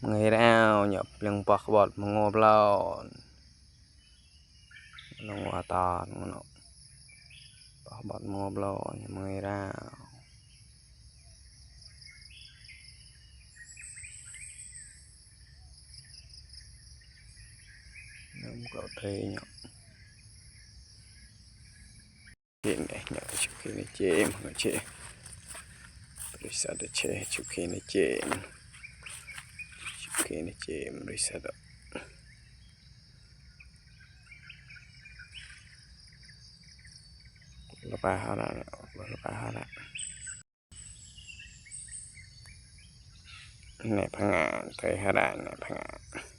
ເງີຍແລ້ວ ຫຍັບເລື່ອງປາກບອດມາງອບລາວ ນ້ອງວ່າຕານເນາະ ປາກບອດມາງອບລາວ ເງີຍແລ້ວ ນ້ຳກໍເທຍເນາະ. ເຫັນເດ້ ເນາະ ຊຸກເຫັນໃນເຈມ ໂອເຄ ບໍລິສັດເຊ ຊຸກເຫັນໃນເຈມ ຊຸກເຫັນໃນເຈມ ບໍລິສັດ ລະປາຫາລະ ລະປາຫາລະ ໃນພັງງາ ໄທຫາລະ ໃນພັງງາ.